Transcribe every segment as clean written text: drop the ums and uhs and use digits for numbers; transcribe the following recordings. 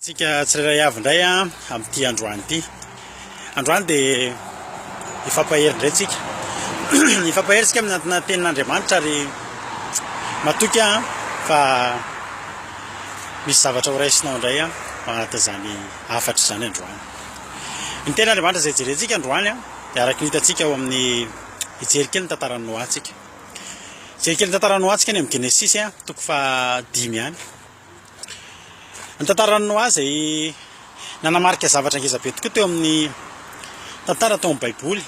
Antsika tsirairay avy indray amin'ity androany ity. Androany dia hifampahery indray tsika. Hifampahery tsika amin'ny anatina tenin'Andriamanitra ary matoky aho fa misy zavatra ho raisinao indray ao anatin'izany hafatra izany androany. Ny tenin'Andriamanitra izay jerentsika androany dia araka ny hitantsika ao amin'ny hijery kely ny tantaran'i Noa tsika. Hijery kely ny tantaran'i Noa tsika any amin'ny Genesisy toko fahadimy any. Ny tantaran'i Noa izay nanamarika zavatra ngeza be tokoa teo amin'ny tantara tao amin'ny Baiboly.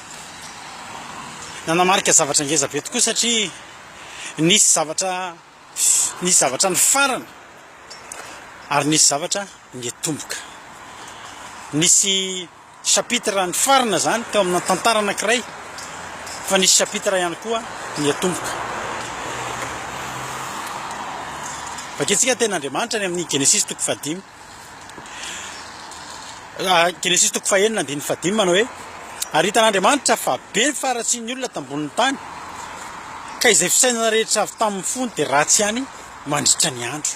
Nanamarika zavatra ngeza be tokoa satria nisy zavatra nisy zavatra nifarana ary nisy zavatra nitomboka. Nisy Chapitre nifarana izany teo amina tantara anankiray fa nisy chapitre ihany koa niatomboka. Vakintsika ny tenin'Andriamanitra any amin'ny Genesisy toko fahadimy. Ah, Genesisy toko fahenina andininy fahadimy manao hoe ary hitan'Andriamanitra fa be ny faharatsian'ny olona tambonin'ny tany ka izay fisainana rehetra avy tamin'ny fony dia ratsy ihany mandritra ny andro.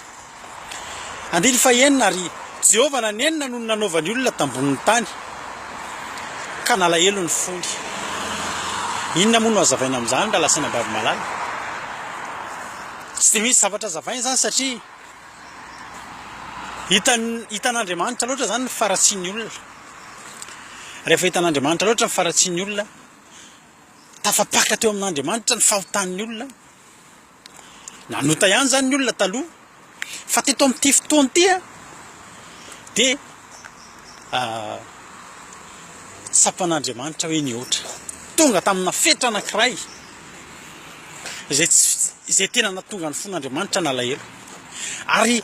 Andininy fahenina, Ary Jehovah nanenina noho ny nanaovany olona tambonin'ny tany, ka nalahelo ny fony. Inona moa no hazavaina amin'izany, rahalahy sy anabavy malala? Tsy dia misy zavatra hazavaina izany, satria hitan- hitan'Andriamanitra loatra izany ny faharatsian'ny olona. Rehefa hitan'Andriamanitra loatra ny faharatsian'ny olona, tafapaka teo amin'Andriamanitra ny fahotan'ny olona, Nanota ihany izany ny olona taloha, fa teto amin'ity fotoana ity dia tsapan'Andriamanitra hoe nihoatra. Tonga tamina fetra anankiray izay tsy izay tena nahatonga ny fon'Andriamanitra nalahelo. Ary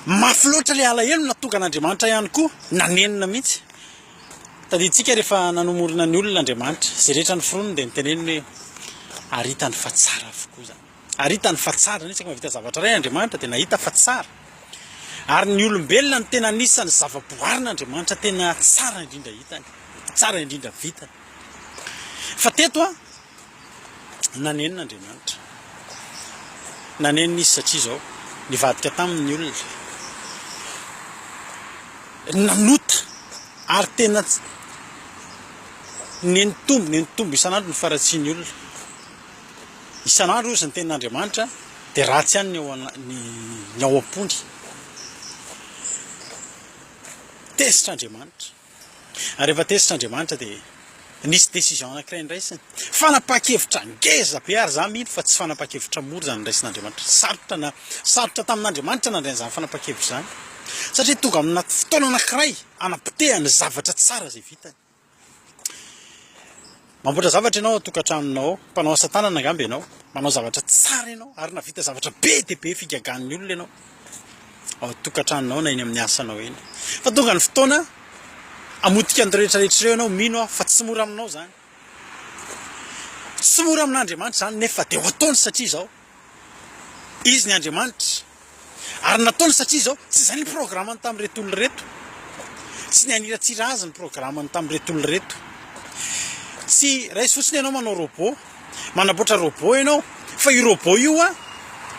mafy loatra ilay alahelo nahatonga an'Andriamanitra ihany koa nanenina mihitsy. Tadidintsika rehefa nanomorona ny olona Andriamanitra, izay rehetra noforoniny dia niteneniny hoe ary hitany fa tsara avokoa izany. Ary hitany fa tsara, izany hoe isaky mahavita zavatra iray Andriamanitra dia nahita fa tsara. Ary ny olombelona no tena anisan'ny zava-boarin'Andriamanitra tena tsara indrindra hitany, tsara indrindra vitany. Fa teto an, Nanenina Andriamanitra. Nanenina izy satria izao, nivadika taminy ny olona. Nanota ary tena nenitombo, nenitombo isan'andro ny faharatsian'ny olona. Isan'andro hozy ny tenin'Andriamanitra dia ratsy ihany ny ao ny ao am-pony. Tezitra Andriamanitra. Ary rehefa tezitra Andriamanitra dia nisy décision anankiray noraisiny. Fanapahan-kevitra ngeza be ary za mino fa tsy fanapahan-kevitra mora izany noraisin'Andriamanitra. Sarotra na sarotra tamin'Andriamanitra nandray an'izany fanapahan-kevitra izany. Satria tonga amina fotoana anankiray hanapotehany zavatra tsara izay vitany. Mamboatra zavatra ianao ao an-tokantranonao ao, mpanao asa tanana angamba ianao, manao zavatra tsara ianao ary nahavita zavatra be dia be figagan'ny olona ianao ao an-tokantranonao na eny amin'ny asanao eny. Fa tonga ny fotoana hamotika an'ireo rehetra rehetra ireo ianao, mino aho fa tsy mora aminao izany. Tsy mora amin'Andriamanitra izany nefa dia ho ataony satria izao. Izy ny Andriamanitra. Ary nataony satria izao, tsy izay ny programany tamin'ireto olona ireto. Tsy ny haniratsira azy ny programany tamin'ireto olona ireto. Tsy raiso fotsiny ianao manao robot, manamboatra robot ianao, fa io robot io an,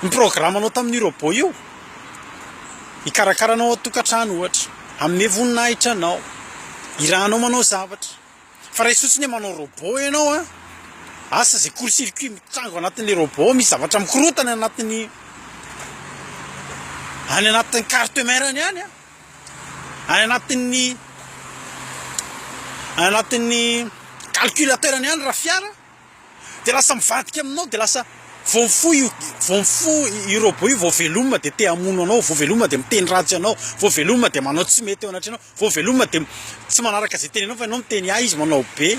ny programanao tamin'io robot io, hikarakara anao ao an-tokantrano ohatra, hanome voninahitra anao, hirahanao manao zavatra. Fa raiso fotsiny hoe manao robot ianao an, asa izay court circuit mitranga ao anatin'ilay robot, misy zavatra mikorotana any anatin'ny any anatin'ny carte mère any any an, any anatin'ny any anatin'ny calculateur any any raha fiara. Dia lasa mivadika aminao dia lasa vao mifoha io vao mifoha io robot io vao veloma dia te hamono anao, vao veloma dia miteny ratsy anao, vao veloma dia manao tsy mety eo anatrehanao, vao veloma dia tsy manaraka izay teneninao fa ianao miteny ahy izy manao be.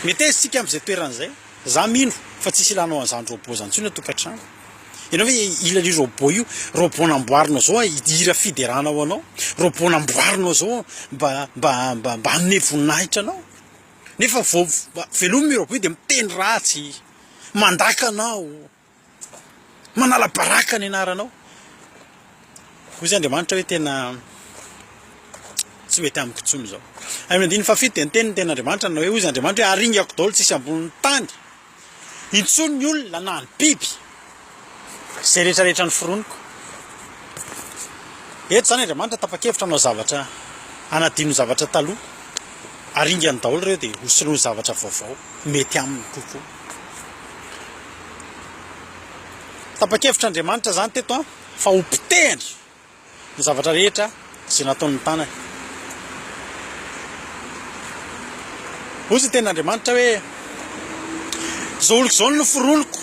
Meteza isika amin'izay toerana izay. Za mino fa tsisy ilanao an'izany robot izany intsony an-tokantrano. Ianao ve hila an'io robot io? Robot namboarinao zao hihira fiderana ho anao, robot namboarinao zao mba mba mba mba hanome voninahitra anao. Nefa vao velomina io robot io dia miteny ratsy, mandaka anao, manala baraka ny anaranao. Hoy izy Andriamanitra hoe tena tsy mety amiko intsony izao. Amin'ny andininy fahafito dia niteny ny tenin'Andriamanitra nanao hoe hoy izy Andriamanitra hoe haringako daholo tsisy ambonin'ny tany intsony ny olona na ny biby izay rehetra rehetra noforoniko. Eto izany Andriamanitra tapa-kevitra hanao zavatra, hanadino ny zavatra taloha, haringany daholo ireo dia hosoloiny zavatra vaovao mety aminy kokoa. Tapa-kevitra Andriamanitra izany teto an, fa hopotehany ny zavatra rehetra izay nataon'ny tanany. Hoy ny tenin'Andriamanitra hoe, Izao oloko izao no noforoniko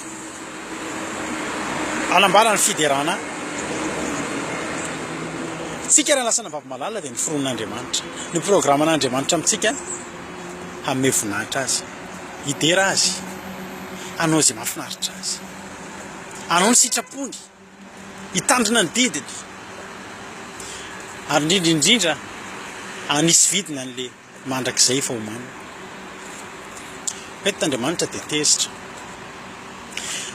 hanambara ny fiderana ahy. Tsika raha lasa navavy malala dia noforonin'Andriamanitra. Ny programan'Andriamanitra amintsika hanome voninahitra azy, hidera azy, hanao izay mahafinaritra azy, hanao ny sitrapony. hitandrina ny didiny, ary indrindra indrindra hanisy vidiny an'le mandrakizay efa omanina. Mety Andriamanitra dia tezitra.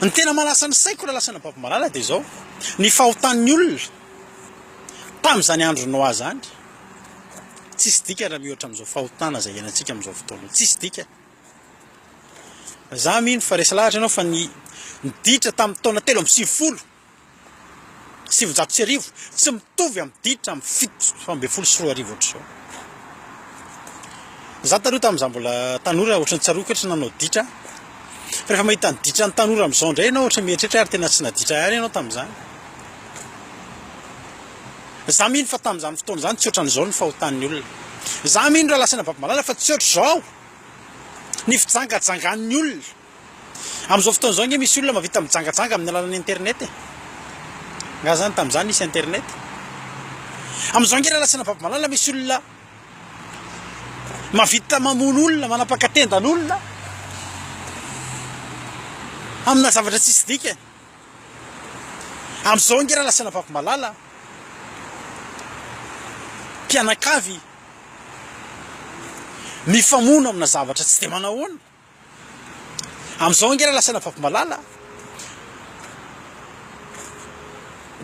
Ny tena mahalasa ny saiko raha lasa nababo malala dia izao, ny fahotan'ny olona tamin'izany andro Noa izany, tsisy dikany raha mihoatra amin'izao fahotana izay iainantsika amin'izao fotoana, tsisy dikany. Za mino fa resy lahatra ianao fa ny ny ditra tamin'ny taona 1993 tsy mitovy amin'ny ditra amin'ny 2017 ohatr'izao. Za taloha tamin'izaho mbola tanora ohatran'ny tsaroako hoe tsy nanao ditra aho. Fa rehefa mahita ny ditran'ny tanora amin'izao indray ianao ohatran'ny mieritreritra ary tena tsy naditra ihany ianao tamin'izany. Za mino fa tamin'izany fotoana izany tsy ohatran'izao ny fahotan'ny olona. Za mino raha lasaina Babimalala fa tsy ohatr'izao. ny fijangajangan'ny olona. Amin'izao fotoana izao ange misy olona mahavita mijangajanga amin'ny alalan'ny internet e. Nga zany tamin'izany nisy internet? Amin'izao ange raha lazaina Babimalala misy olona mahavita mamono olona, manapaka tendan'olona amina zavatra tsisy dikany. Amin'izao ange raha lazaina Babimalala mpianakavy Mifamono amina zavatra tsy dia manahoana. Amin'izao ange raha lasaina Vavimalala,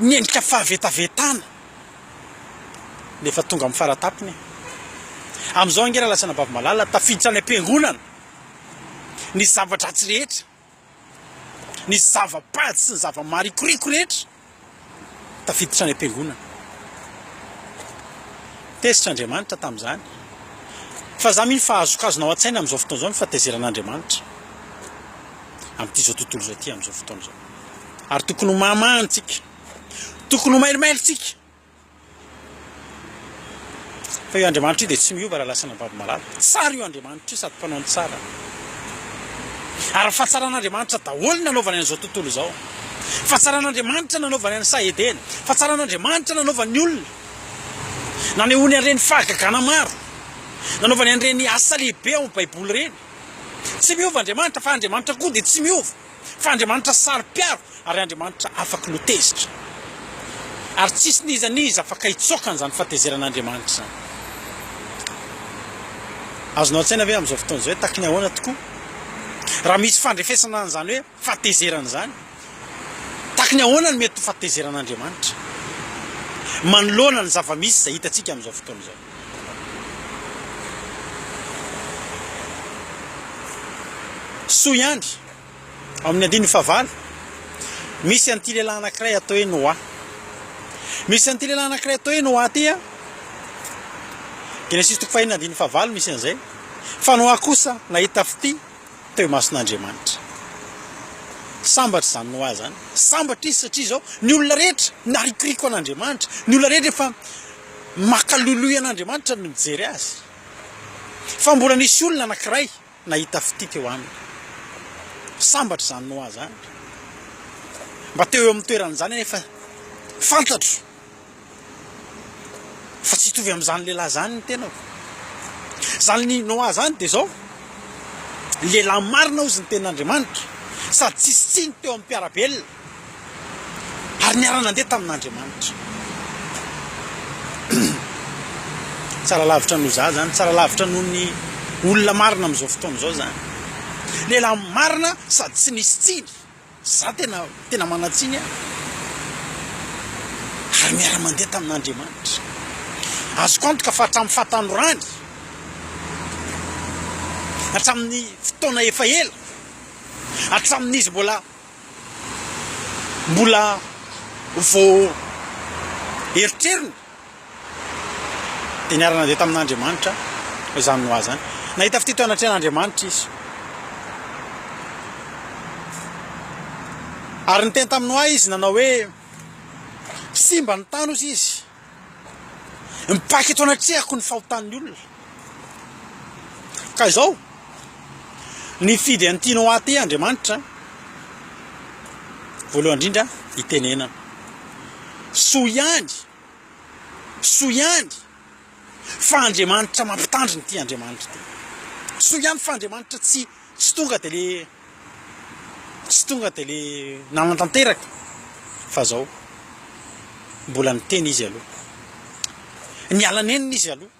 ny endrika fahavetavetana no efa tonga amin'ny faratapony e. Amin'izao ange raha lasaina Vavimalala, tafiditra any am-piangonana ny zava-dratsy rehetra. ny zava-pady sy ny zava-marikoriko rehetra tafiditra any am-piangonana. Tezitra Andriamanitra tamin'izany. Fa za mino fa azokazona ao an-tsaina amin'izao fotoana izao ny fahatezeran'Andriamanitra amin'ity izao tontolo izao ity amin'izao fotoana izao. Ary tokony ho mahamahana tsika, tokony ho mailomailo tsika. Fa io Andriamanitra io dia tsy miova raha lasa nababo malala. Tsara io Andriamanitra io sady mpanao ny tsara. Ary ny fahatsaran'Andriamanitra daholo ny nanaovany an'izao tontolo izao. Fahatsaran'Andriamanitra nanaovany an'i saha Edena. Fahatsaran'Andriamanitra nanaovany ny olona. Nanehoany an'ireny fahagagana maro. Nanaovany an'ireny asa lehibe ao amin'ny Baiboly ireny. Tsy miova Andriamanitra fa Andriamanitra koa dia tsy miova. Fa Andriamanitra saro-piaro ary Andriamanitra afaky no tezitra. Ary tsisy n'iza n'iza afaka hitsoaka an'izany fahatezeran'Andriamanitra izany. Azonao an-tsaina ve amin'izao fotoana izao hoe taky ny ahoana tokoa? Raha misy fandrefesana an'izany hoe fahatezerana izany, taky ny ahoana no mety ho fahatezeran'Andriamanitra manoloana ny zava-misy izay hitantsika amin'izao fotoana izao? Soa ihany, ao amin'ny andininy fahavalo, misy an'ity lehilahy anankiray atao hoe Noa. Misy an'ity lehilahy anankiray atao hoe Noa ity an. Genesisy toko fahenina andininy fahavalo misy an'izay. Fa Noa kosa nahita fitia teo imason'Andriamanitra. Sambatra izany Noa izany. Sambatra izy satria izao ny olona rehetra narikoriko an'Andriamanitra. Ny olona rehetra efa maka loloy an'Andriamanitra no mijery azy. Fa mbola nisy olona anankiray nahita fitia teo aminy. Sambatra izany Noa izany. Mba teo eo amin'ny toeran'izany anefa fantatro fa tsy hitovy amin'izany lehilahy izany ny tenako. Izany Noa izany dia izao, lehilahy marina hozy ny tenin'Andriamanitra, sady tsisy tsiny teo amin'ny mpiara-belona. Ary niara-nandeha tamin'Andriamanitra. Tsara lavitra noho izaho izany, tsara lavitra noho ny olona marina amin'izao fotoana izao izany. Lehilahy marina sady tsy nisy tsiny. Izaho tena tena manan-tsiny aho. Ary miara-mandeha tamin'Andriamanitra. Azoko antoka fa hatramin'ny fahatanorany, hatramin'ny fotoana efa ela, hatramin'izy mbola Mbola vao Eritreriny dia niara-nandeha tamin'Andriamanitra izany Noa izany. Nahita fitia teo anatrehan'Andriamanitra izy. Ary niteny tamin'i Noa izy nanao hoe, Simba ny tany hozy izy. Mipaika eto anatrehako ny fahotan'ny olona. Ka izao, nifidy an'ity Noa ity Andriamanitra, voalohany indrindra hitenenana. Soa ihany, soa ihany fa Andriamanitra mampitandrina ity Andriamanitra ity. Soa ihany fa Andriamanitra tsy tsy tonga dia le tsy tonga dia le nanatanteraka fa zao mbola niteny izy aloha. Niala nenina izy aloha.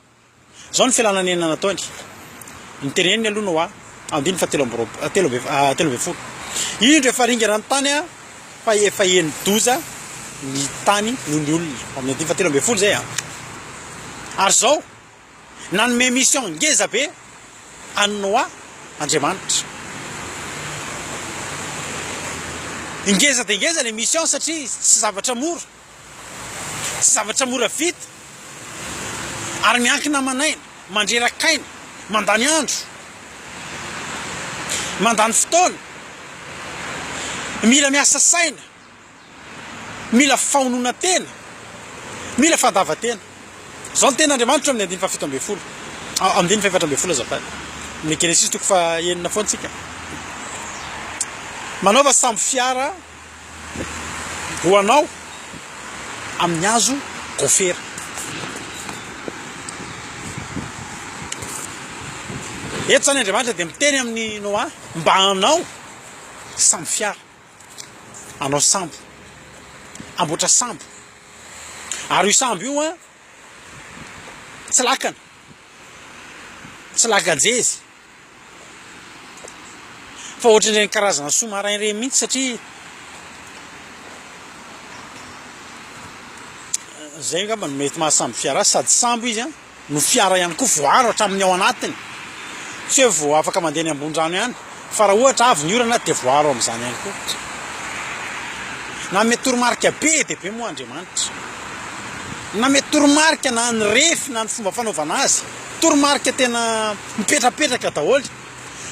Zao ny fialana nenina nataony. Niteneniny aloha Noa, andininy fahatelo amby roap- telo amby 13. Indro efa ringana ny tany fa efa heni-doza ny tany noho ny olona. Amin'ny andininy fahatelo ambin'ny folo zay an. Ary zao, nanome mission ngeza be an'i Noa Andriamanitra. Ngeza dia ngeza le mission satria tsy zavatra mora. Tsy zavatra mora vita ary miankina aman'aina, mandreraka aina, mandany andro, mandany fotoana, mila miasa saina, mila fahononan-tena, mila fandavan-tena. Izao ny tenin'Andriamanitra amin'ny andininy faha-17, andininy faha-14 azafady, amin'ny Genesisy toko faha-enina foana tsika. Manaova sambo fiara ho anao amin'ny hazo gofera. Eto izany Andriamanitra dia miteny amin'i Noa mba hanao sambo fiara, hanao sambo, hamboatra sambo. Ary io sambo io an, tsy lakana, tsy lakan-jezy. Fa ohatran'ireny karazana sous marin ireny mihitsy satria zay angamba no mety maha sambo fiara azy, sady sambo izy an no fiara ihany koa, voaaro hatramin'ny ao anatiny, tsy hoe vao afaka mandeha eny ambony rano ihany fa raha ohatra avy ny orana dia voaaro amin'izany ihany koa. Nanome toromarika be dia be moa Andriamanitra, nanome toromarika na ny refy na ny fomba fanaovana azy. Toromarika tena mipetrapetraka daholo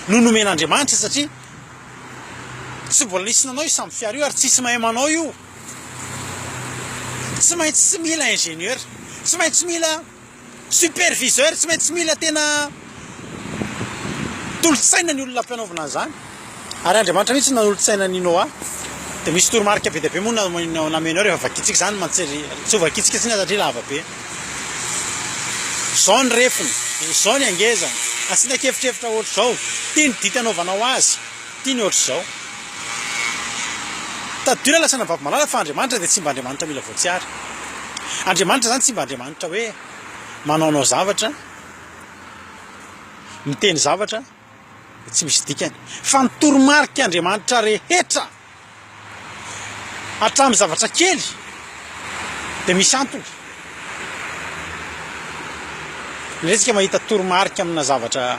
no nomen'Andriamanitra satria tsy mbola nisy nanao io sambo fiara io ary tsisy mahay manao io. Tsy maintsy mila ingénieur, tsy maintsy mila superviseur, tsy maintsy mila tena tolo-tsaina ny olona ampianaovina an'izany. Ary Andriamanitra mihitsy no nanolo-tsaina an'i Noa. Dia misy toromarika be dia be moa nameno eo rehefa vakintsika izany mantsy tsy ho vakintsika intsony satria lava be. Izao ny refiny, izao ny hangezany, asiana kefitrefitra ohatr'izao, ity ny dity anaovanao azy, ity ny ohatr'izao. Tadidio ilay lasana vavy malala fa Andriamanitra dia tsy mba Andriamanitra mila voatsiary. Andriamanitra izany tsy mba Andriamanitra hoe manaonao zavatra, miteny zavatra. tsy misy dikany fa ny toromarika Andriamanitra rehetra hatramin'ny zavatra kely dia misy antony. Indray tsika mahita toromarika amina zavatra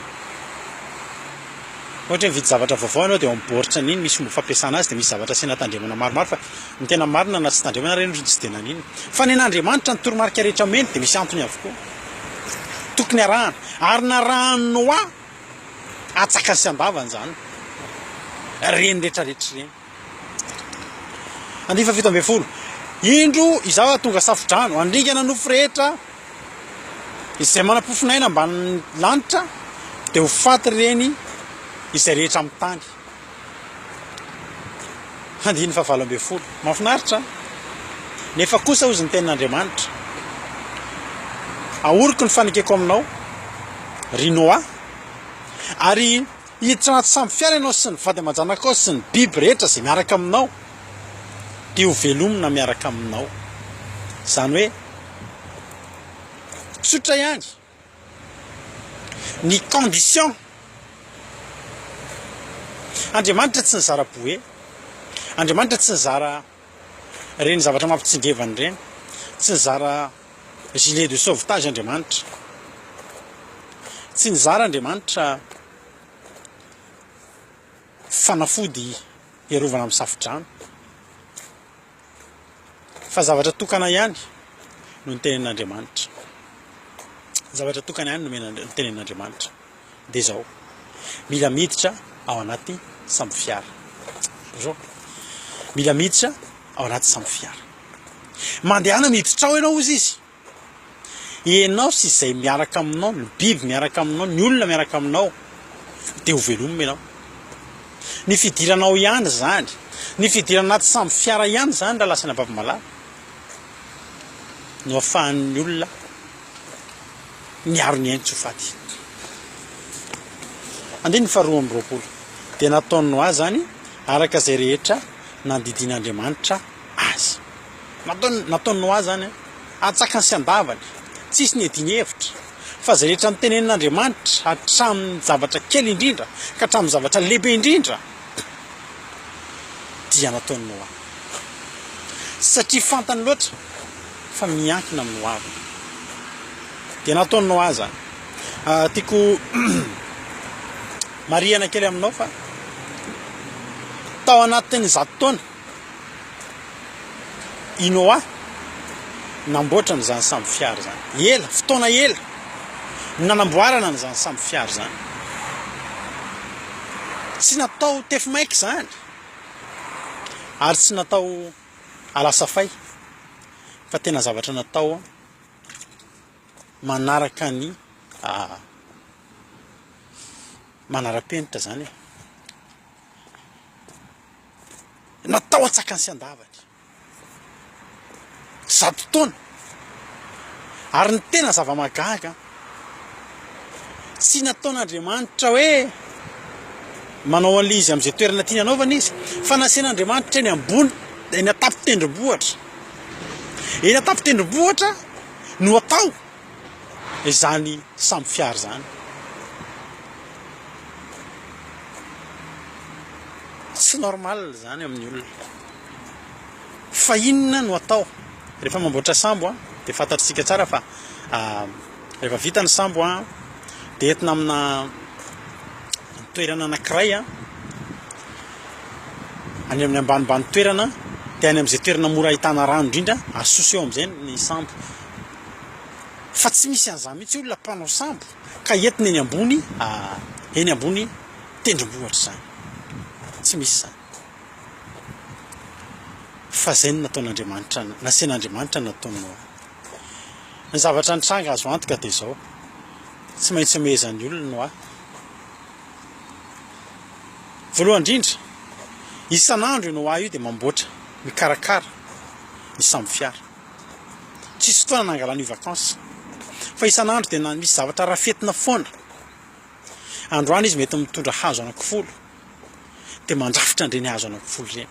ohatra hoe mividy zavatra vaovao ianao dia ao amin'ny baoritra an'iny misy fomba fampiasana azy dia misy zavatra asiana tandremana maromaro fa ny tena marina na tsy tandremana ary ireny tsy dia naninona. Fa ny an'Andriamanitra ny toromarika rehetra omeny dia misy antony avokoa. Tokony arahana. Ary narahan'i Noa Atsakany sy andavany izany ireny rehetra rehetra ireny. Andiany faha-17. Indro izaho hahatonga safo-drano handringana nofo rehetra izay manam-pofon'aina ambanin'ny lanitra, dia ho faty ireny izay rehetra amin'ny tany. Andininy fahavalo ambin'ny folo. Mahafinaritra an! Nefa kosa hozy ny tenin'Andriamanitra, Ahoriko ny fanekeko aminao, ry Noa, ary hiditra anaty sambo fiara ianao sy ny vady aman-janakao sy ny biby rehetra izay miaraka aminao, dia ho velomina miaraka aminao. Izany hoe, tsotra ihany. Ny condition. Andriamanitra tsy nizara boe. Andriamanitra tsy nizara ireny zavatra mampitsingevana ireny. Tsy nizara gilet de sauvetage Andriamanitra. Tsy nizara Andriamanitra fanafody hiarovana amin'ny safodrano. Fa zavatra tokana ihany. no nitenenin'Andriamanitra. Zavatra tokana ihany no notenenin'Andriamanitra dia izao, mila miditra ao anaty sambo fiara. Bonjour. Mila miditra ao anaty sambo fiara. Mandehana miditra ao ianao hozy izy. Ianao sy izay miaraka aminao, ny biby miaraka aminao, ny olona miaraka aminao, dia ho velomina ianao. Ny fidiranao ihany izany, ny fidirana anaty sambo fiara ihany izany raha lasa any Ambavimalala no ahafahan'ny olona miaro ny ainy tsy ho faty. Andininy faharoa amby 20 dia nataon'i Noa izany araka izay rehetra nandidian'Andriamanitra azy. Nataony, nataon'i Noa izany an, antsakany sy andavany, tsisy niadiany hevitra, fa izay rehetra notenenin'Andriamanitra, hatramin'ny zavatra kely indrindra ka hatramin'ny zavatra lehibe indrindra, dia nataon'i Noa. Satria fantany loatra fa miankina amin'ny hoaviny. Dia nataon'i Noa izany. Ah, tiako marihana kely aminao fa tao anatin'ny zato taona, I Noa namboatra an'izany sambo fiara izany. Ela, fotoana ela no nanamboarana an'izany sambo fiara izany. Tsy natao tefy maika izany ary tsy natao alasafay fa tena zavatra natao manaraka ny manara-penitra izany e. Natao an-tsakany sy an-davany. Zato taona. Ary ny tena zava-mahagaga, tsy nataon'Andriamanitra hoe manao an'ilay izy amin'izay toerana tiany hanaovana izy, fa nasian'Andriamanitra eny ambony, eny an-tampon-tendrombohitra. Eny an-tampon-tendrombohitra no atao izany sambo fiara izany. Tsy normal izany amin'ny olona. Fa inona no atao rehefa mamboatra sambo an, dia fantatr'isika tsara fa rehefa vita ny sambo an, dia entina amina toerana anankiray an, any amin'ny ambanimbany toerana, dia any amin'izay toerana mora ahitana rano indrindra, asoso eo amin'izay ny sambo. Fa tsy misy an'izany mihitsy olona mpanao sambo ka entina eny ambony eny ambony tendrombohitra izany. Tsy misy izany. Fa izay no nataon'Andriamanitra, nasian'Andriamanitra nataon'i Noa. Ny zavatra nitranga azo antoka dia izao, tsy maintsy omehezan'ny olona Noa. Voalohany indrindra, isan'andro io Noa io dia mamboatra, mikarakara ny sambo fiara. Tsisy fotoana nangalana io vacances. Fa isan'andro dia misy zavatra rafetina foana. Androany izy mety mitondra hazo anankifolo, dia mandrafitra an'ireny hazo anankifolo ireny.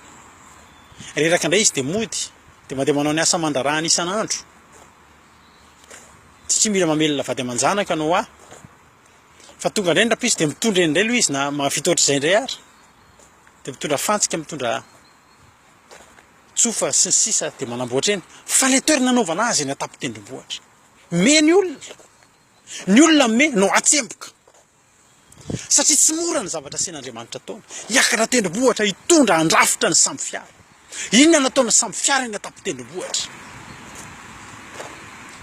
Reraka indray izy dia mody, dia mandeha manao ny asa aman-drarahany isan'andro. Satria mila mamelona vady aman-janaka Noa. Fa tonga indray ny rapiso dia mitondra eny indray aloha izy na mahavita ohatr'izay indray ary. Dia mitondra fantsika, mitondra tsofa sy ny sisa dia manamboatra eny. Fa ilay toerana anaovana azy eny an-tampon-tendrombohitra. Me ny olona. Ny olona me no hatsemboka. Satria tsy mora ny zavatra asian'Andriamanitra ataony. Hiakatra tendrombohitra hitondra handrafitra ny sambo fiara. Inona no ataon'ny sambo fiara eny an-tampon-tendrombohitra?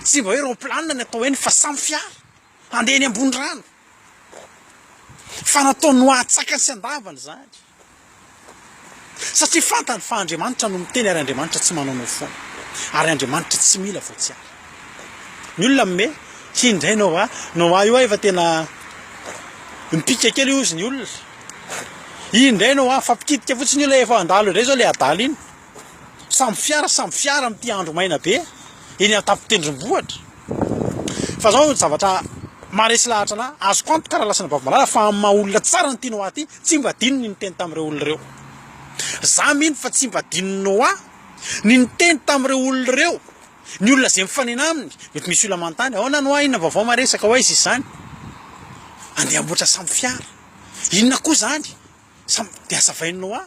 Tsy mba hoe roplanina ny atao eny fa sambo fiara. Handeha eny ambony rano. Fa nataony ho ahatsakany sy andavany izany. Satria fantany fa Andriamanitra no miteny ary Andriamanitra tsy manaonao foana. Ary Andriamanitra tsy mila voatsiary. Ny olona mme, iny indray Noa, Noa io efa tena mipika kely ozy ny olona. Iny indray Noa, fampikitika fotsiny io ilay efa handalo indray zao ilay adala iny. Sambo fiara, sambo fiara amin'ity andro maina be eny an-tampon-tendrombohitra. Fa zao ny zavatra maharesy lahatra anah, azoko antoka raha lasana Bavimalala fa amin'ny maha olona tsara an'ity Noa ity, tsy mba adinony ny niteny tamin'ireo olona ireo. Za mino fa tsy mba adinon'i Noa ny niteny tamin'ireo olona ireo, ny olona izay mifanena aminy. Mety misy olona manontany, ahoana Noa, inona vaovao maresaka, ho aiza izy izany? Andeha hamboatra sambo fiara. Inona koa izany? Sambo, dia hazavain'i Noa.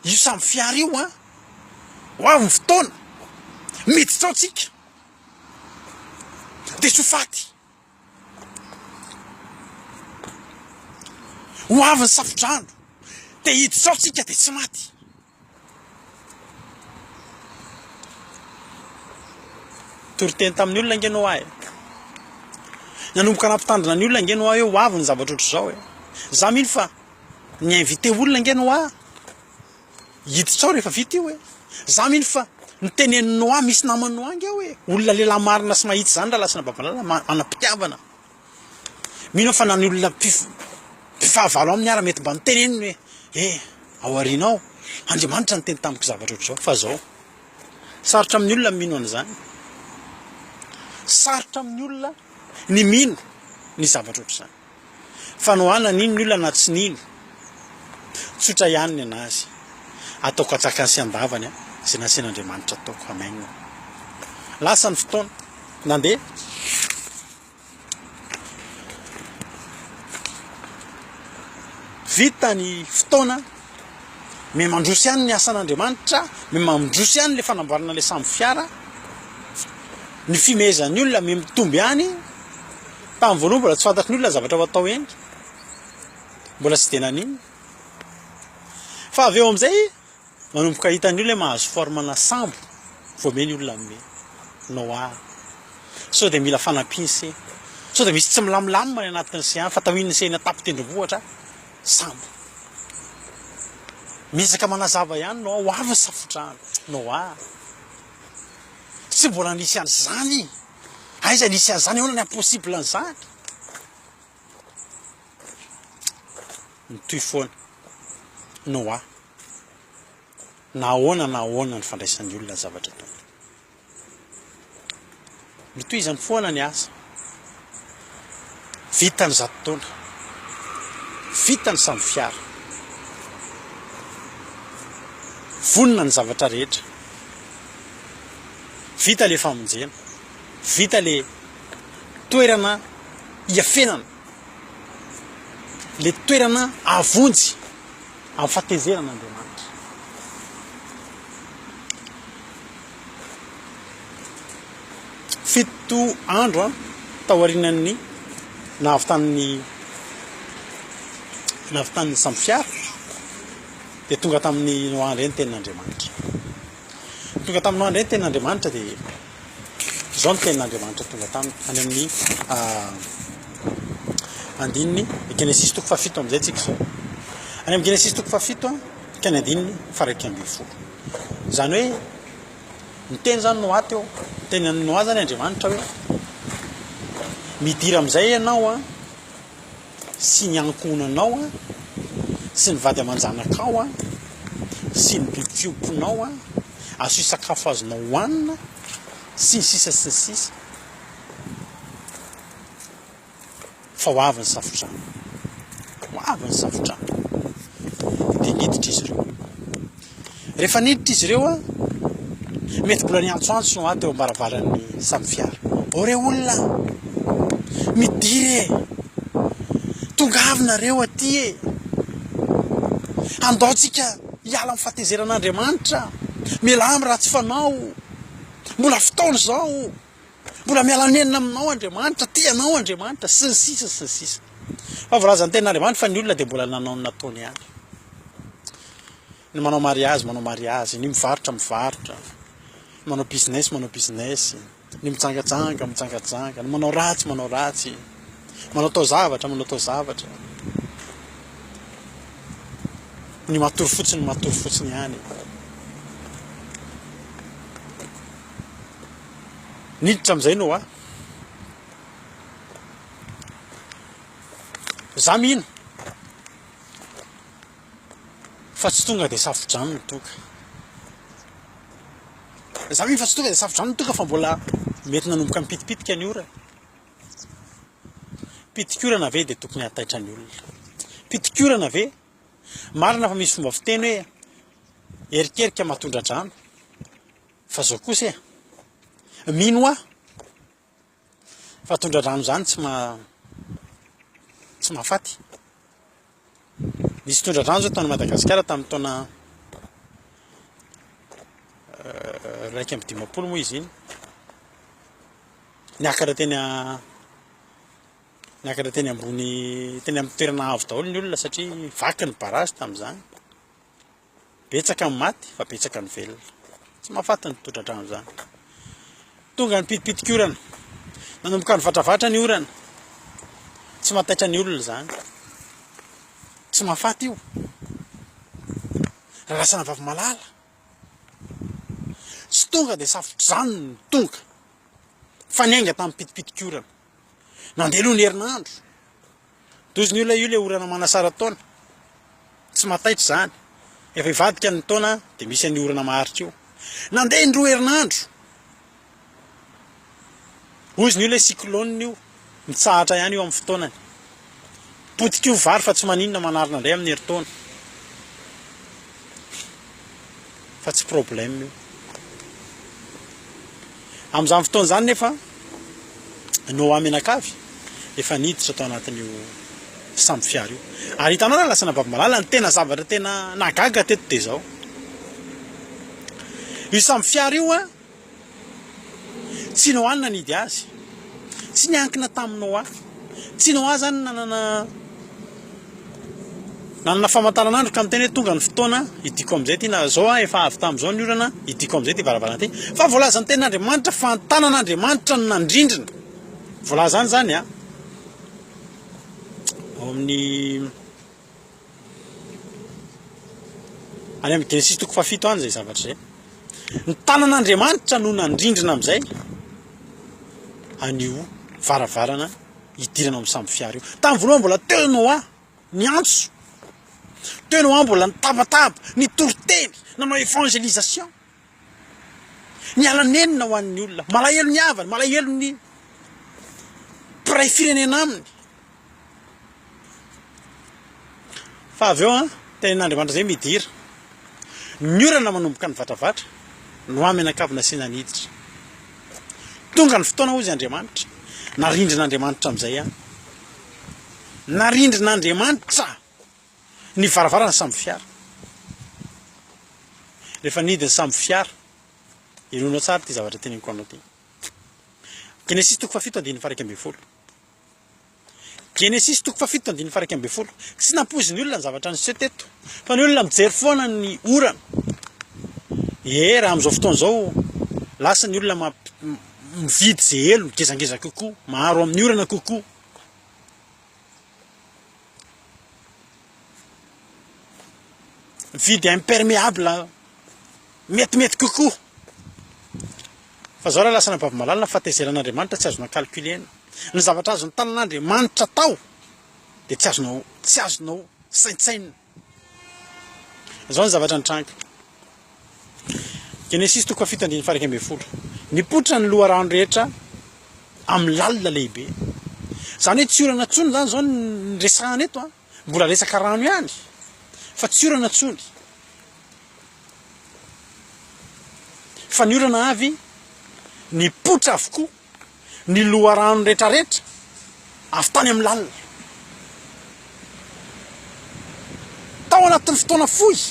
Io sambo fiara io an, ho avy ny fotoana, miditra ao tsika, dia tsy ho faty. Ho avy ny safodrano, dia hiditra ao tsika dia tsy maty. Nitory teny tamin'ny olona ange Noa e. Nanomboka nampitandrina ny olona ange Noa hoe ho avy ny zavatra ohatr'izao e. Za mino fa ni-inviter olona ange Noa hiditra ao rehefa vita io e. Za mino fa nitenenin'i Noa, misy naman'i Noa ange ao e. Olona lehilahy marina sy mahitsy izany rahalahy sy anabavy malala, manam-pitiavana. Mino aho fa na ny olona mpifahavalo aminy ara mety mba niteneniny hoe eh, ao aoriana ao, Andriamanitra niteny tamiko zavatra ohatr'izao, fa zao. Sarotra amin'ny olona ny mino an'izany. Sarotra amin'ny olona ny mino ny zavatra ohatr'izany. Fa Noa na nino ny olona na tsy nino, tsotra ihany ny an'azy. Ataoko antsakany sy andavany izay nasian'Andriamanitra ataoko. Amen. Lasa ny fotoana. Nandeha. Vita ny fotoana, miha mandroso ihany ny asan'Andriamanitra, miha mandroso ihany le fanamboarana le sambo fiara, ny fimehezan'ny olona miha mitombo ihany, tamin'ny voalohany mbola tsy fantatry ny olona ny zavatra ho atao eny, mbola tsy dia naninona, fa avy eo amin'izay Manomboka hitan'ny olona hoe mahazo forme na sambo vao me ny olona ame Noah. Sao dia mila fanampiana se. Sao dia misy tsy milamlamina any anatin'ny se any fa taohin'ny se eny an-tampon-tendrombohitra sambo. Miezaka manazava ihany Noah, ho avy ny safodrano. Noah. Tsy mbola nisy an'izany. Aiza nisy an'izany? Ahoana ny haha-possible an'izany? Mitohy foana. Noah. Na ahoana na ahoana ny fandraisan'ny olona ny zavatra ataony. Notohizany foana ny asa. Vita ny zato taona. Vita ny sambo fiara. Vonona ny zavatra rehetra. Vita le famonjena. Vita le toerana hiafenana. Le toerana hahavonjy amin'ny fahatezerana Andriamanitra. Fito andro taorian'ny nahavitan'ny nahavitan'ny sambo fiara dia tonga tamin'i Noa indray ny tenin'Andriamanitra. Tonga tamin'i Noa indray ny tenin'Andriamanitra dia Izao no tenin'Andriamanitra tonga taminy any amin'ny andininy Genesisy toko fahafito amin'izay tsika izao. Any amin'ny Genesisy toko fahafito ka ny andininy faharaika ambin'ny folo. Izany hoe niteny izany Noa teo, niteny an'i Noa izany Andriamanitra hoe midira amin'izay ianao an, sy ny ankohonanao an, sy ny vady aman-janakao an, sy ny biby fiompinao an, asio sakafo azonao hohanina, sy ny sisa sy ny sisa, fa ho avy ny safodrano. Ho avy ny safodrano. Dia niditra izy ireo. Rehefa niditra izy ireo, mety mbola niantsoantso no aho teo am-baravaran'ny samy fiara. Ô re olona, midira e! Tongava nareo aty e! Andao tsika hiala amin'ny fahatezeran'Andriamanitra. Mialà amin'ny ratsy fanao. Mbola fotoana izao. Mbola miala nenina aminao Andriamanitra, tia anao Andriamanitra, sy ny sisa sy ny sisa. Fa voalazan'ny tenin'Andriamanitra fa ny olona dia mbola nanao ny nataony ihany. Ny manao mariazy manao mariazy, ny mivarotra mivarotra, ny manao business manao business, ny mijangajanga mijangajanga, ny manao ratsy manao ratsy, manao taozavatra manao taozavatra, ny matory fotsiny matory fotsiny ihany. Niditra amin'izay Noa. Za mino fa tsy tonga dia safodrano ny toaka. Za mino fa tsy tonga dia safodrano ny toaka fa mbola mety nanomboka nipitipitika ny orana. Pitikorana ve dia tokony hataitra ny olona? Pitikorana ve? Marina fa misy fomba fiteny hoe erikerika mahatondra-drano. Fa zao kosa e, mino aho fa tondra-drano zany tsy maha tsy mahafaty. Nisy tondra-drano zao tany Madagasikara tamin'ny taona 51 moa izy iny. Niakatra teny niakatra teny ambony teny amin'ny toerana avo daholo ny olona satria vaky ny barrage tamin'izany. Betsaka ny maty fa betsaka ny velona. Tsy mahafaty ny tondra-drano izany. Tonga ny pitipitik'orana. Nanomboka nivatravatra ny orana. Tsy mahataitra ny olona izany. Tsy mahafaty io. Raha lasa vavy malala. Tsy tonga dia safodrano no tonga. Fa niainga tamin'ny pitipitik'orana. Nandeha aloha ny herinandro. Dozy ny olona io le orana manasara taona. Tsy mahataitra izany. Efa hivadika ny taona dia misy an'io orana maharitra io. Nandeha indroa herinandro. Hozy ny olona hoe cyclone io. Mitsahatra ihany io amin'ny fotoanany. Potika io vary fa tsy maninona manarina indray amin'ny herintaona. Fa tsy problème io. Amin'izany fotoana izany nefa Noa mianakavy efa niditra tao anatin'io sambo fiara io. Ary hitanao raha lasa Nabavy-malala ny tena zavatra tena nahagaga teto dia izao. Io sambo fiara io an, tsy Noa no nanidy azy. Tsy niankina tamin'i Noa. Tsy Noa izany nanana Nanana famantaranandro ka miteny hoe tonga ny fotoana hidiko amin'izay ity na zao aho efa avy tamin'izao ny orana hidiko amin'izay ity varavarana ity. Fa voalazan'ny tenin'Andriamanitra fa ny tanan'Andriamanitra no nandrindrina. Voalaza any izany a. Ao amin'ny any amin'ny Genesisy toko fahafito any izay zavatra izay. Ny tanan'Andriamanitra no nandrindrina amin'izay an'io varavarana hidirana ao amin'ny sambo fiara io. Tamin'ny voalohany mbola teo Noa niantso, teo Noa mbola nitabataba, nitory teny, nanao évangélisation, niala nenina ho an'ny olona, malahelo ny havany, malahelo ny mpiray firenena aminy. Fa avy eo an, tenin'Andriamanitra izay midira. Ny orana manomboka nivatravatra, Noa mianakavy nasiana niditra. Tonga ny fotoana hozy Andriamanitra, narindrin'Andriamanitra amin'izay an. Narindrin'Andriamanitra ny varavarana sambo fiara. Rehefa nidy ny sambo fiara, henoinao tsara ity zavatra teneniko anao ity. Genesisy toko fahafito andininy faha 11. Genesisy toko fahafito andininy faha 11. Tsy nampoizin'ny olona ny zavatra niseho teto, fa ny olona mijery foana ny orana. Ee, raha amin'izao fotoana izao, lasa ny olona mamp- mividy ze elo ngezangeza kokoa, maharo amin'ny orana kokoa. Mividy imperméable metimety kokoa. Fa zao raha lasa anabavy-malala ny fahatezeran'Andriamanitra tsy azonao calculer-na. Ny zavatra azon'ny tanan'Andriamanitra atao dia tsy azonao tsy azonao saintsainina. Zao ny zavatra nitranga. Genesisy toko fahafito andininy faha 11. Nipoitra ny loharano rehetra amin'ny lalina lehibe. Izany hoe tsy orana intsony izany izao ny resahana eto an. Mbola resaka rano ihany fa tsy orana intsony. Fa ny orana avy nipoitra avokoa ny loharano retraretra avy tany amin'ny lalina. Tao anatin'ny fotoana fohy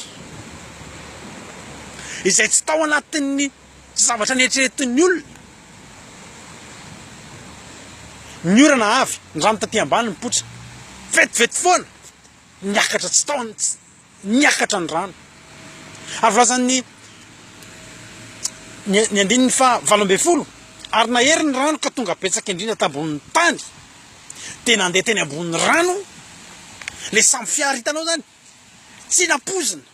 izay tsy tao anatin'ny zavatra neritreretin'ny olona. Ny orana avy, ny rano taty ambany nipoitra vetivety foana, niakatra tsy tao niakatra ny rano. Ary voalazan'ny ny, ny andininy faha 18, ary nahery ny rano ka tonga betsaka indrindra tambonin'ny tany, dia nandeha teny ambonin'ny rano le sambo fiara hitanao zany, tsy nampoizina.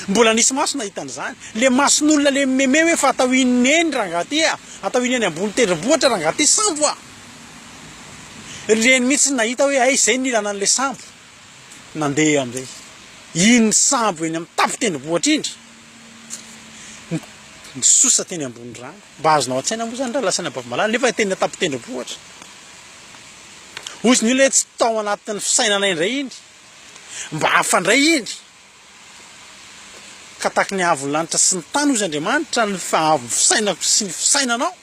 Mbola nisy maso nahita an'izany. Le mason'olona le mimeme hoe fa atao inona eny rangaha ty a, atao inona eny ambony tendrombohitra rangaha ty sambo a. Ireny mihitsy nahita hoe hay izay no nilana an'le sambo. Nandeha amin'izay. Iny sambo eny amin'ny tampon-tendrombohitra iny, nisosa teny ambony rano. Mba azonao an-tsaina moa izany raha lasa any Ambavimalala nefa teny an-tampon-tendrombohitra. Hozy ny olona hoe tsy tao anatin'ny fisainanay indray iny. Mba hafa indray iny. Ka tahaky ny haavon'ny lanitra sy ny tany hozy Andriamanitra ny fahaavon'ny fisainako sy ny fisainanao.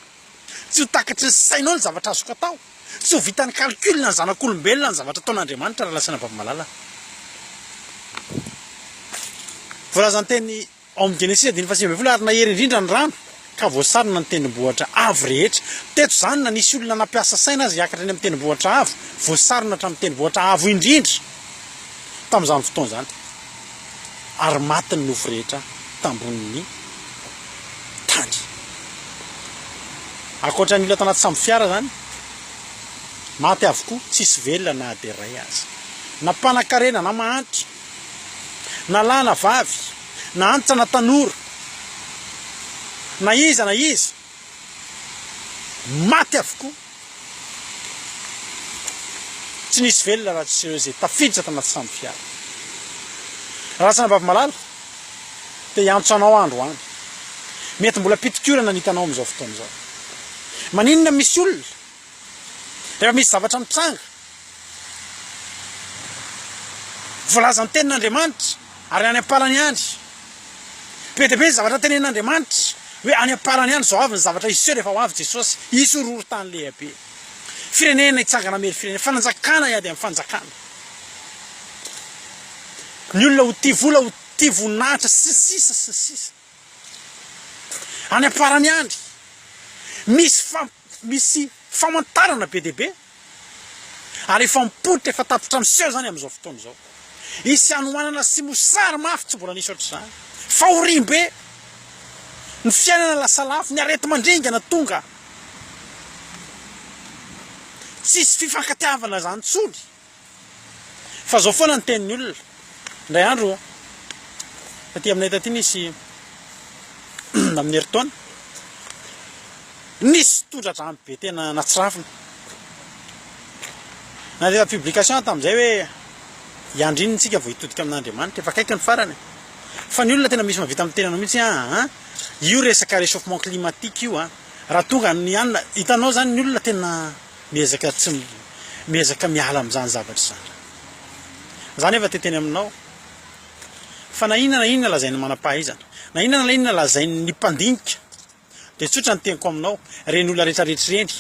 Tsy ho takatry ny sainao ny zavatra azoko atao. Tsy ho vitan'ny calcul ny zanak'olombelona ny zavatra ataon'Andriamanitra raha lazaina Vavimalala. Voalazan'ny teny ao amin'ny Genesisy andininy faha-19 ary nahery indrindra ny rano ka voasarona ny tendrombohitra avo rehetra. Teto izany na nisy olona nampiasa saina aza hiakatra eny amin'ny tendrombohitra avo, voasarona hatramin'ny tendrombohitra avo indrindra tamin'izany fotoana izany ary maty ny nofo rehetra tambonin'ny tany. Ankoatra ny olona tao anaty sambo fiara izany, maty avokoa, tsisy velona na dia iray aza. Na mpanankarena na mahantra, na lahy na vavy, na antitra na tanora, na iza na iza, maty avokoa. Tsy nisy velona raha tsy ireo izay tafiditra tanaty sambo fiara. Razanabavy malala, te hiantso anao aho androany. Mety mbola pitikorana ny hitanao amin'izao fotoana izao. Maninona misy olona, rehefa misy zavatra mitranga, voalazan'ny tenin'Andriamanitra, ary any am-parany any, be dia be ny zavatra tenenin'Andriamanitra, hoe any am-parany any izao avy ny zavatra hiseho rehefa ho avy Jesosy, hisy horohorontany lehibe. Firenena hitsangana hamery firenena, fanjakana hiady amin'ny fanjakana. Ny olona ho tia vola, ho tia voninahitra, sy ny sisa sy ny sisa. Any am-parany any, misy fa- misy famantarana be dia be, ary efa mipoitra, efa tapitra miseho izany amin'izao fotoana izao. Hisy hanoanana sy mosary mafy tsy mbola nisy ohatr'izany. Fahoriam-be, ny fiainana lasa lafo, ny areti-mandringana tonga. Tsisy fifankatiavana izany intsony. Fa zao foana ny tenin'ny olona. Indray andro taty aminay taty nisy amin'ny herintaona nisy tondra-drano be tena natsiravina. Nandefa publication aho tamin'izay hoe hiandry inona isika vao hitodika amin'Andriamanitra, efa akaiky ny farany. Fa ny olona tena misy mahavita miteny anao mihitsy aa io resaka réchauffement climatique io an, raha tonga ny alina, hitanao zany ny olona tena Miezaka tsy miezaka miala amin'izany zavatra izany. Za nefa te teny aminao fa na inona na inona lazain'ny manam-pahaizana, na inona na inona lazain'ny mpandinika dia tsotra ny teniko aminao, ireny olona rehetra rehetra ireny,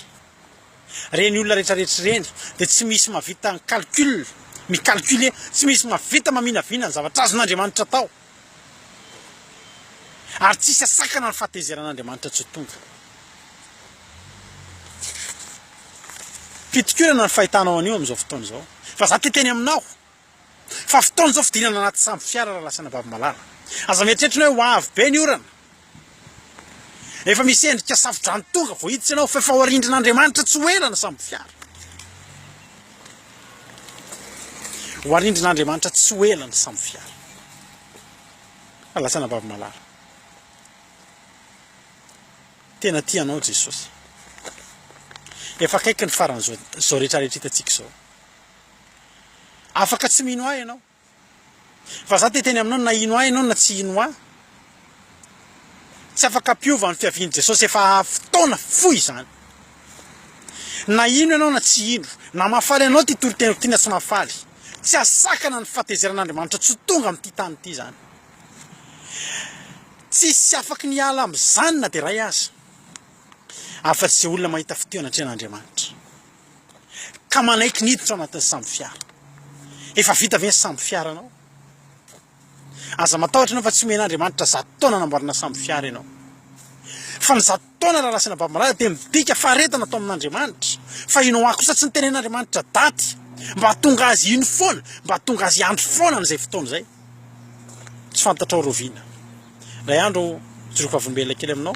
ireny olona rehetra rehetra ireny dia tsy misy mahavita ny calcul, mi-calculer, tsy misy mahavita maminavina ny zavatra azon'Andriamanitra atao. Ary tsisy asakana ny fahatezeran'Andriamanitra tsy ho tonga. Fitokonana ny fahitanao an'io amin'izao fotoana izao. Fa za te teny aminao fa fotoana izao fidinana anaty sambo fiara raha lasa anabavy malala. Aza mieritreritra ny hoe ho avy be ny orana. Efa misy endrika safo-drano tonga vao hiditra ianao fa efa ho arindrin'Andriamanitra tsy ho ela ny sambo fiara. Ho arindrin'Andriamanitra tsy ho ela ny sambo fiara. Lasa anabavy malala. Tena tia anao Jesosy. Efa akaiky ny faran'izao izao rehetra rehetra hitantsika izao. Afaka tsy mino ahy ianao. Fa za te hiteny aminao na hino ahy ianao na tsy hino ahy. Tsy afaka hampiova ny fiavian'i Jesosy efa fotoana fohy izany. Na hino ianao na tsy hino, na mahafaly anao ity toriteniko ity na tsy mahafaly, tsy hahasakana ny fahatezeran'Andriamanitra tsy ho tonga amin'ity tany ity izany. Tsisy afaky ny hiala amin'izany na dia iray aza, afa-tsy izay olona mahita fitia anatrehan'Andriamanitra, ka manaiky ny hiditra ao anatin'ny sambo fiara. Efa vita ve ny sambo fiaranao? Aza matahotra ianao fa tsy omen'Andriamanitra zato taona hanamboarana sambo fiara ianao. Fa ny zato taona raha lazaina Baba dia midika faharetana atao amin'Andriamanitra. Fa i Noa kosa tsy nitenen'Andriamanitra daty mba hahatonga azy hino foana, mba hahatonga azy hiandry foana amin'izay fotoana izay. Tsy fantatrao rahoviana. Indray andro hijoroako vavolombelona kely aminao.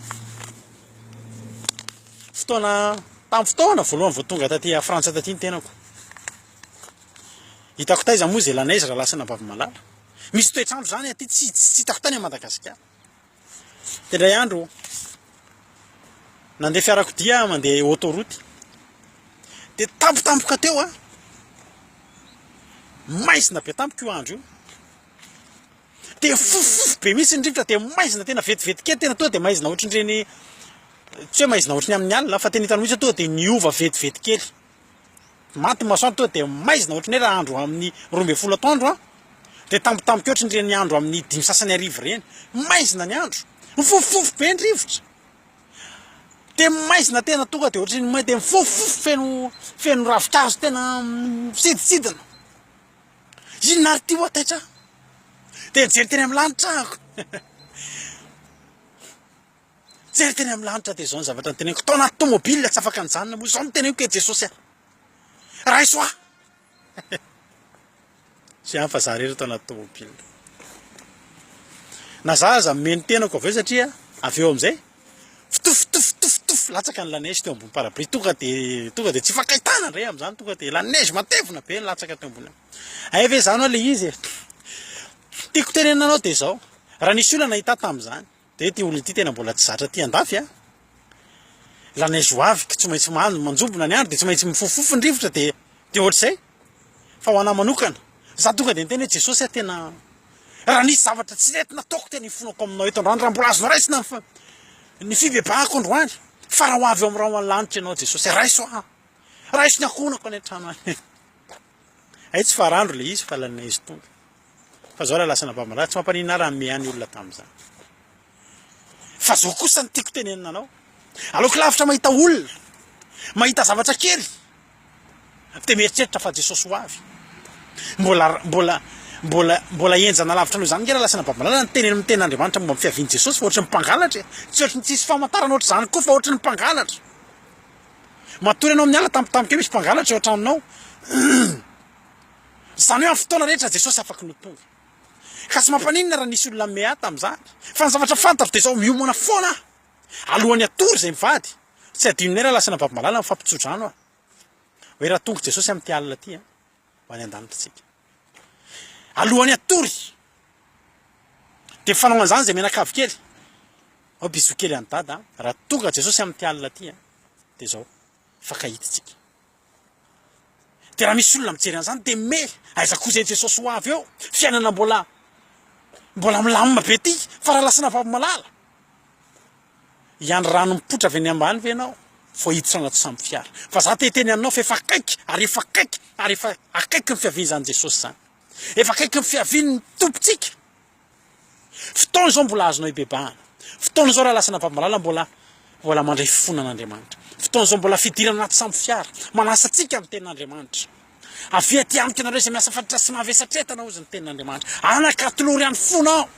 Fotoana, tamin'ny fotoana voalohany vao tonga taty Frantsa taty ny tenako. Hitako taiza moa izay la neige raha lasa anabavy malala. Misy toetr'andro izany aty tsy tsy hitako tany Madagasikara. Dia indray andro nandeha fiarakodia aho mandeha autoroute. Dia tampotampoka teo aho. Maizina be tampoka io andro io. Dia fofofofo be mihitsy ny rivotra dia maizina tena vetivety kely tena tonga dia maizina ohatran'ireny tsy hoe maizina ohatran'ny amin'ny alina fa tena hitanao mihitsy tonga dia niova vetivety kely. Maty ny masoandro tonga dia maizina ohatran'ny hoe raha andro amin'ny 12 atoandro an, dia tampotampoka eo ohatran'ireny andro amin'ny dimy sasany hariva ireny. Maizina ny andro. Mifofofofo be ny rivotra. Dia maizina tena tonga dia ohatran'ny may dia mifofofofo feno feno ravinkazo tena misidintsidina. Inona ary ity ho'a taitra aho? Dia nijery teny amin'ny lanitra aho. Nijery teny amin'ny lanitra dia izao ny zavatra noteneniko. Tao anaty tomobile tsy afaka nijanona moa. Izao no teneniko hoe Jesosy ah. Raiso aho. Tsy ihany fa za irery tao anaty tomobile. Na za aza mino tenako avy eo satria avy eo amin'izay fitofitofitofitofo. latsaka ny la neige teo ambony pare-brise, tonga de tonga de tsy ifankahitana indray amin'izany, tonga de la neige matevina be nilatsaka teo ambony. Hay ve izany hoa le izy e? Tiako tenenina anao de izao, raha nisy olona nahita ahy tamin'izany, de ity olona ity tena mbola tsy zatra aty andafy a, la neige ho avy, tsy maintsy manjombona ny andro de tsy maintsy mifofofofo ny rivotra de de ohatr'izay. Fa ho anah manokana, za tonga de niteny hoe Jesosy a tena raha nisy zavatra tsy nety nataoko tena ifonako aminao eto androany raha mbola azonao raisina ny fa- ny fibebahako androany fa raha ho avy eo amin'ny rahona lanitra ianao Jesosy raiso aho, raiso ny ankohonako any an-trano any. Hay tsy farandro le izy fa la neige tonga. Fa zao raha lasa nampamaraha tsy mampaninona ahy raha miha ny olona tamin'izany. Fa zao kosa no tiako tenenina anao. Aleoko lavitra mahita olona, mahita zavatra kely, dia mieritreritra fa Jesosy ho avy. Mbola, mbola, mbola, mbola henjana lavitra noho izany nge raha lasa nababalala ny teny amin'ny tenin'Andriamanitra momba ny fiavian'i Jesosy fa ohatry ny mpangalatra e. Tsy ohatry ny tsisy famantarana ohatr'izany koa fa ohatry ny mpangalatra. Matory ianao amin'ny alina tampotampoka eo misy mpangalatra eo an-tranonao. Izany hoe amin'ny fotoana rehetra Jesosy afaka no tonga. Ka tsy mampaninona raha nisy olona mea tamin'izany. Fa ny zavatra fantatro dia izao, miomana foana aho. Alohan'ny hatory izay mivady. Tsy adinonay raha lasa nababimalala mifampitsodrano aho. Hoe raha tonga Jesosy amin'ity alina ity, ho any an-danitra isika. Alohan'ny hatory. Dia fanao an'izany izay mianakavy kely. Ao bisous kely an'i dada. Raha tonga Jesosy amin'ity alina ity, dia izao, mifankahita isika. Dia raha misy olona mijery an'izany dia me, aiza koa izay Jesosy ho avy eo? Fiainana mbola mbola milamina be ity fa raha lasa navavy malala. Hiandry rano mipoitra avy any ambany ve ianao vao hiditra anaty sambo fiara? Fa za te hiteny aminao fa efa akaiky ary efa akaiky ary efa akaiky ny fiavian'izany Jesosy izany. Efa akaiky ny fiavian'ny Tompontsika. Fotoana izao mbola azonao ibebahana. Fotoana izao raha lasa navavy-malala mbola mbola mandray fifona an'Andriamanitra. Fotoana izao mbola fidirana anaty sambo fiara. Manasa antsika ny tenin'Andriamanitra. Avia aty amiko ianareo izay miasa fatratra sy mavesatretana hozy ny tenin'Andriamanitra. Anaka atolory any fonao.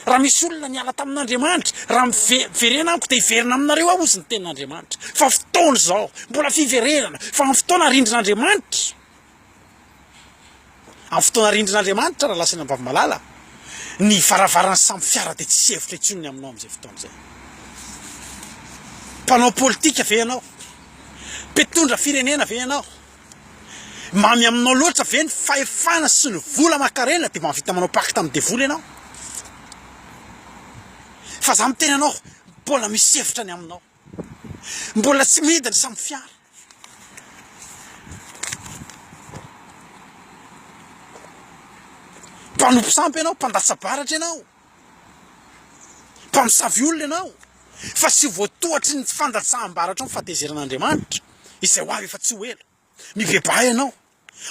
Raha misy olona niala tamin'Andriamanitra, raha miverena amiko dia hiverina aminareo aho hozy ny tenin'Andriamanitra. Fa fotoana izao mbola fiverenana, fa amin'ny fotoana arindrin'Andriamanitra. Amin'ny fotoana arindrin'Andriamanitra, rahalahy sy anabavy malala, ny varavaran'ny samy fiara dia tsy hevitra intsony ny aminao amin'izay fotoana izay. Mpanao politika ve ianao? Mpitondra firenena ve ianao? Mamy aminao loatra ve ny fahefana sy ny vola aman-karena dia mahavita manao pacte amin'ny devoly ianao? Fa za miteny anao, mbola misy hevitra ny aminao. Mbola tsy mihidy ny samy fiara. Mpanompo sampy ianao, mpandatsa-baratra ianao, mpamosavy olona ianao, fa tsy ho voatohatry ny fandatsaham-baratrao ny fahatezeran'Andriamanitra, izay ho avy efa tsy ho ela. Mibebaha ianao,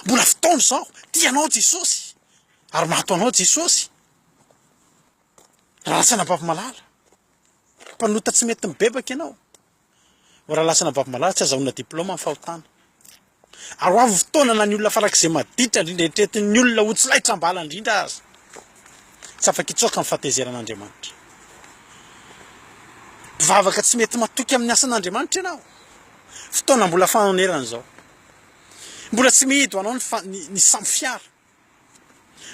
mbola fotoana izao, tia anao Jesosy, ary maty ho anao Jesosy. Ratsy malala. Mpanota tsy mety mibebaka ianao. Ho raha lasa navavy malala tsy azahoana diplôma ny fahotana. Ary ho avy fotoana na ny olona farak'izay maditra indrindra eritreretin'ny olona ho tsy laitra am-bala indrindra aza tsy afaka hitsoaka ny fahatezeran'Andriamanitra. Mpivavaka tsy mety matoky amin'ny asan'Andriamanitra ianao. Fotoana mbola fanonerana izao. Mbola tsy mihidy ho anao ny, ny, ny samy fiara.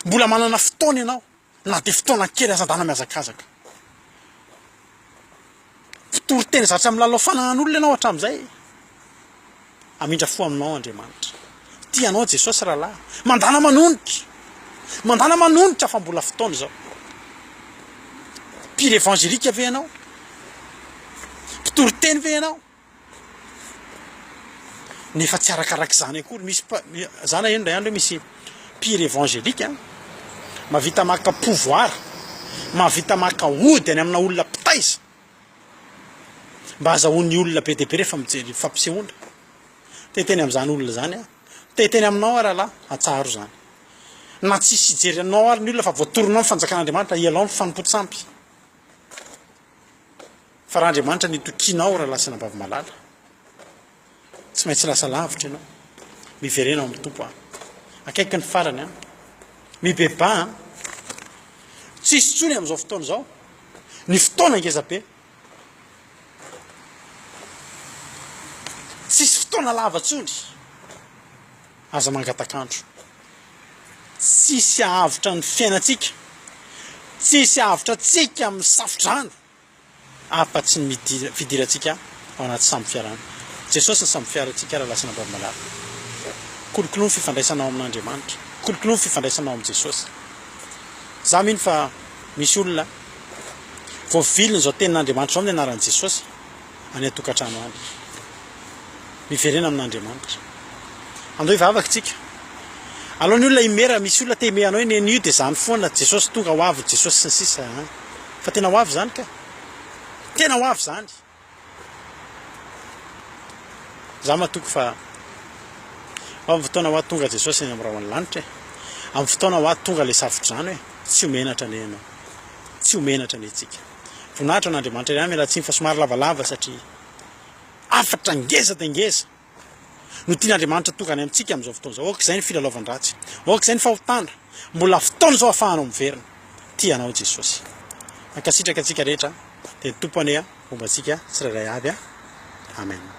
Mbola manana fotoana ianao na dia fotoana kely aza andana mihazakazaka. Mpitory teny zatra milalao fananan'olona ianao hatramin'izay. Hamindra fo aminao Andriamanitra. Tia anao Jesosy rahalahy. Mandana manonitra. Mandana manonitra fa mbola fotoana izao. Mpihira evangelika ve ianao? Mpitory teny ve ianao? Nefa tsy arakaraka izany akory, misy mpa- za naheno indray andro hoe misy mpihira évangélique an, mahavita maka pouvoir, mahavita maka ody any amina olona mpitaiza, mba azahoan'ny olona be dia be rehefa mijery fampisehoana. Te hiteny amin'izany olona izany aho, te hiteny aminao aho rahalahy, atsaharo izany. Na tsisy hijery anao ary ny olona fa voatoronao ny fanjakan'Andriamanitra, ialao ny fanompoan-tsampy. Fa raha Andriamanitra no itokianao rahalahy sy anabavy malala, tsy maintsy lasa lavitra ianao. Miverena ao amin'ny Tompo an. Akaiky ny farany an. Mibebaha an. Tsisy intsony amin'izao fotoana izao. Ny fotoana ngeza be. Tsisy fotoana lava intsony. Aza mangatak'andro. Tsisy hahavotra ny fiainantsika. Tsisy hahavotra antsika amin'ny safodrano. afa-tsy ny fidirantsika Ao anaty sambo fiarana. Jesosy ny sambo fiarantsika rahalahy sy anabavy malala. Kolokoloa ny fifandraisanao amin'Andriamanitra. Kolokoloa ny fifandraisanao amin'i Jesosy. Za mino fa misy olona voavilin'izao tenin'Andriamanitra izao amin'ny anaran'i Jesosy any an-tokantrano any. Miverena amin'Andriamanitra. Andao hivavaka tsika. Alao ny olona himera, misy olona te hime anao hoe neny io dia zany foana, Jesosy tonga ho avy, Jesosy sy ny sisa. Fa tena ho avy izany ka. Tena ho avy izany. Za matoky fa amin'ny fotoana hoa tonga Jesosy eny amin'ny rahon'ny lanitra e. Amin'ny fotoana hoa tonga ilay safodrano e. Tsy ho menatra anie ianao. Tsy ho menatra anie tsika. Voninahitra an'Andriamanitra ihany miala tsiny fa somary lavalava satria hafatra ngeza dia ngeza no tian'Andriamanitra tonga any amintsika amin'izao fotoana izao. Aoka izay ny filalaovan-dratsy. Aoka izay ny fahotana. Mbola fotoana izao ahafahanao miverina. Tia anao Jesosy. Mankasitraka antsika rehetra. Dia ny Tompo anie homba antsika tsirairay avy. Amen.